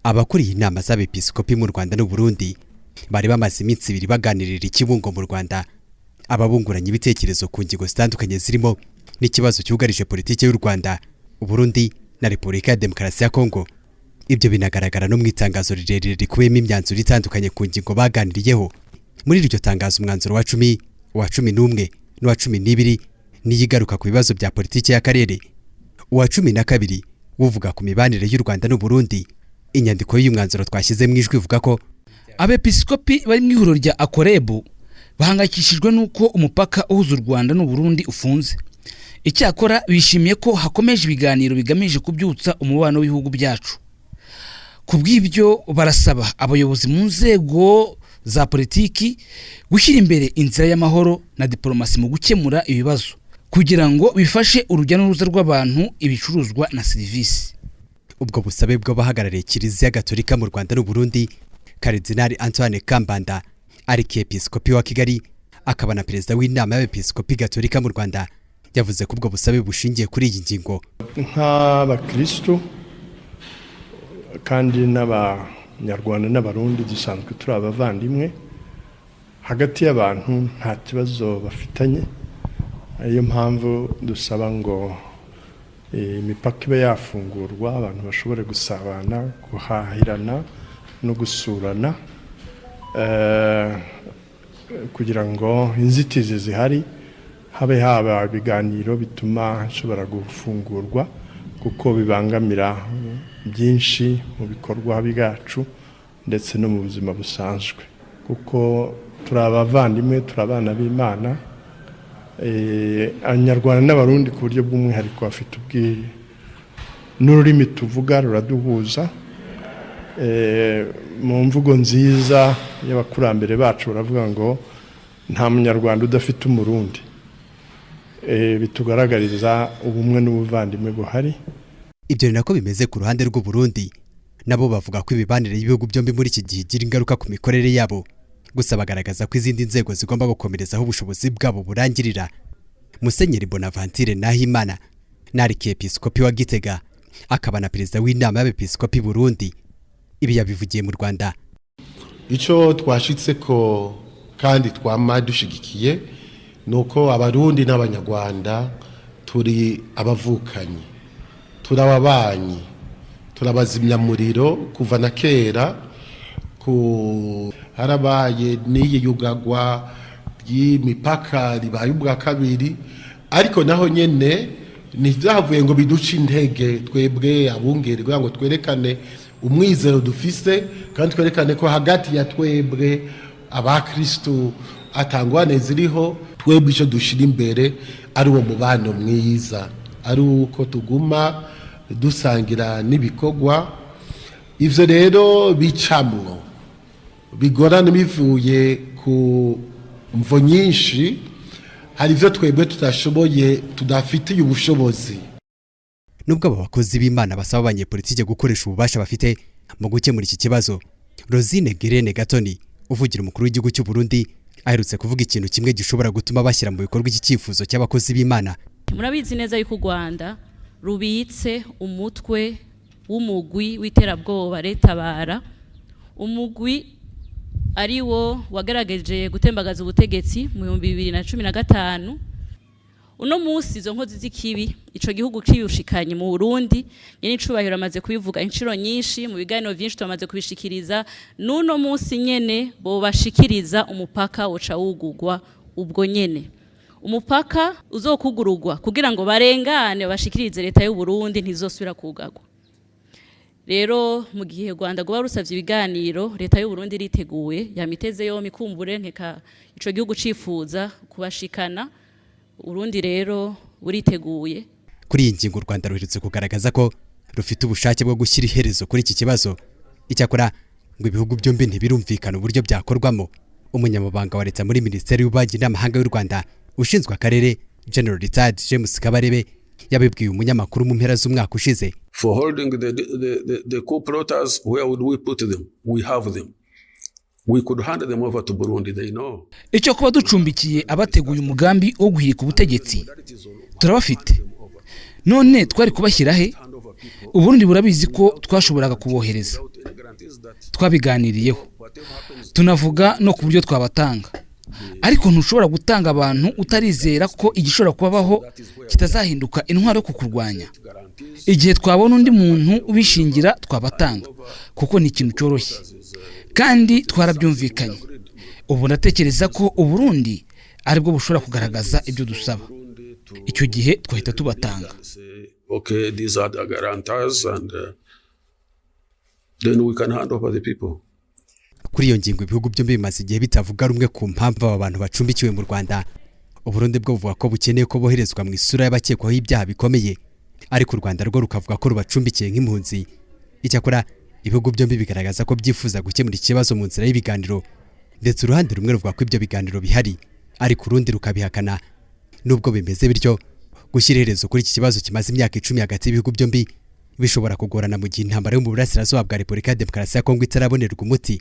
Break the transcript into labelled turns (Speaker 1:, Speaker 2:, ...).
Speaker 1: Abakuriye inama z'abepiskopi mu Rwanda n'u Burundi bari bamaze iminsi 2 baganirira i Kibungo mu Rwanda, ababunguranye ibitekerezo ku ngingo zitandukanye zirimo n'ikibazo cyugarije politiki y'u Rwanda, Burundi na Repubulika ya Demokarasi ya Kongo. Ibyo binagaragara no mu itangazo rirerire rikubiyemo imyanzuro itandukanye ku ngingo baganiriyeho. Muri iryo tangazo, umwanzuro wa 10, uwa 11 n'uwa 12 niyo igaruka ku bibazo bya politiki y'akarere, uwa 12 uvuga ku mibanire y'u Rwanda n'u Burundi. Inyandiko y'uyu mwanzuro twashyize mu ijwi ivuga ko
Speaker 2: Abepiskopi bari mu ihuriro rya Akorebu bahangayikishijwe n'uko umupaka uhuza u Rwanda n'u Burundi ufunze. Icyakora bishimiye ko hakomeje ibiganiro bigamije kubyutsa umubano w'ibihugu byacu. Ku bw'ibyo, barasaba abayobozi mu nzego za politiki gushyira imbere inzira y'amahoro na diporomasi mu gukemura ibibazo, kugira ngo bifashe urujya n'uruza rw'abantu, ibicuruzwa na serivisi.
Speaker 1: Ubwo busabe bw'abahagarariye Kiliziya Gatolika mu Rwanda n'u Burundi, Karidinali Antoine Kambanda, Arkiyepiskopi wa Kigali akaba na perezida w'Inama y'Abepiskopi Gatolika mu Rwanda, yavuze ko ubwo busabe bushingiye kuri iyi ngingo.
Speaker 3: Nk'abakristo kandi n'Abanyarwanda n'Abarundi dusanzwe turi abavandimwe. Hagati y'abantu nta kibazo bafitanye, ariyo mpamvu dusaba ngo imipaka ibe yafungurwa, abantu bashobore gusabana, guhahirana no gusurana, kugira ngo inzitizi zihari habe haba ibiganiro bituma hashobora gufungurwa, kuko bibangamira byinshi mu bikorwa byacu ndetse no mu buzima busanzwe, kuko turi abavandimwe, turi abana b'Imana. Abanyarwanda n'Abarundi ku buryo bw'umwihariko bafite n'ururimi tuvuga ruraduhuza. Mu mvugo nziza y'abakurambere bacu baravuga ngo nta Munyarwanda udafite Umurundi. Bitugaragariza ubumwe n'ubuvandimwe buhari.
Speaker 1: Ibyo ni nako bimeze ku ruhande rw'u Burundi. Nabo bavuga ko imibanire y'ibihugu byombi muri iki gihe igira ingaruka ku mikorere yabo, gusa bagaragaza ko izindi nzego zigomba gukomerezaho ubushobozi bwabo burangirira. Musenyeri Bonaventure Nahimana ni Arkiyepiskopi wa Gitega akaba na perezida w'Inama y'Abepiskopi Burundi. Ibi yabivugiye mu Rwanda.
Speaker 4: Icyo twashitse ko kandi twama dushigikiye ni uko Abarundi n'Abanyarwanda turi abavukanyi, turi ababanyi, turabazimyamuriro kuva na kera. Ku harabaye n'iyi yugagwa ry'imipaka ribaye ubwa kabiri, ariko naho nyene ntibyavuye ngo biduce intege twebwe abungeri, kugira ngo twerekane umwizero dufise kandi twerekane ko hagati ya twebwe abakristu atangwane ziriho. Twebwe icyo dushira imbere ari uwo mubano mwiza, ari uko tuguma dusangira n'ibikorwa. Ivyo rero bicamwo bigorana bivuye ku mvo nyinshi. Hari ibyo twebwe tudashoboye, tudafitiye ubushobozi.
Speaker 1: Nubwo aba bakozi b'Imana basaba abanyepolitike gukoresha ububasha bafite mu gukemura iki kibazo, Rosine Girene Gatoni, uvugira umukuru w'igihugu cy'u Burundi, aherutse kuvuga ikintu kimwe gishobora gutuma bashyira mu bikorwa iki cyifuzo cy'abakozi b'Imana.
Speaker 5: Murabizi neza yuko u Rwanda rubitse umutwe w'umugwi w'iterabwoba RED-Tabara, umugwi ari wo wagerageje gutembagaza ubutegetsi mu 2015. Uno munsi izo nkozi z'ikibi ico gihugu kiyushikanye mu Burundi, nyene icubahiro amaze kubivuga inshuro nyinshi mu biganiro vyinshi, tumaze kubishikiriza. N'uno munsi nyene bobashikiriza, umupaka woca wugugwa ubwo nyene. Umupaka uzokugurugwa kugira ngo barengane bashikirize leta y'u Burundi, ntizosubira kugagwa. Rero mu gihe Rwanda rwoba rusavye ibiganiro, leta y'u Burundi iriteguye, yamiteze yompi. Kumbure nkeka ico gihugu cifuza kubashikana, Urundi rero buriteguye.
Speaker 1: Kuri iyi ngingo, u Rwanda ruherutse kugaragaza ko rufite ubushake bwo gushyira iherezo kuri iki kibazo. Icyakora ngo ibihugu byombi ntibirumvikana uburyo byakorwamo. Umunyamabanga wa leta muri Minisiteri y'Ububanyi n'Amahanga y'u Rwanda ushinzwe akarere, General Retired James Kabarebe, yabibwiye umunyamakuru mu mpera z'umwaka ushize.
Speaker 6: For holding the coup plotters, where would we put them? We have them. We could hand them over to Burundi, they know.
Speaker 2: Icyo kuba ducumbikiye abateguye umugambi wo guhirika ubutegetsi, turabafite. None twari kubashyira he? Uburundi burabizi ko twashoboraga kubohereza. Twabiganiriyeho, tunavuga no ku buryo twabatanga, ariko ntushobora gutanga abantu utarizera ko igishobora kubabaho kitazahinduka intwaro yo kukurwanya. Igihe twabona undi muntu ubishingira, twabatanga, kuko ni ikintu cyoroshye kandi twarabyumvikanye. Ubu ndatekereza ko Uburundi aribwo bushobora kugaragaza ibyo dusaba. Icyo gihe twahita tubatanga.
Speaker 6: Okay, these are the guarantors, and then we can hand over the people.
Speaker 1: Kuri iyo ngingo, ibihugu byombi bimaze igihe bitavuga rumwe ku mpamvu aba bantu bacumbikiwe mu Rwanda. Uburundi bwo buvuga ko bukeneye ko boherezwa mu isura y'abakekwaho ibyaha bikomeye, ariko u Rwanda rwo rukavuga ko rubacumbikiye nk'impunzi. Icyakora ibihugu byombi bigaragaza ko byifuza gukemura ikibazo mu nzira y'ibiganiro, ndetse uruhande rumwe ruvuga ko ibyo biganiro bihari, ariko urundi rukabihakana. Nubwo bimeze bityo, gushyira iherezo kuri iki kibazo kimaze imyaka 10 hagati y'ibihugu byombi bishobora kugorana mu gihe intambara yo mu burasirazuba bwa Repubulika ya Demokarasi ya Kongo itarabonerwa umuti.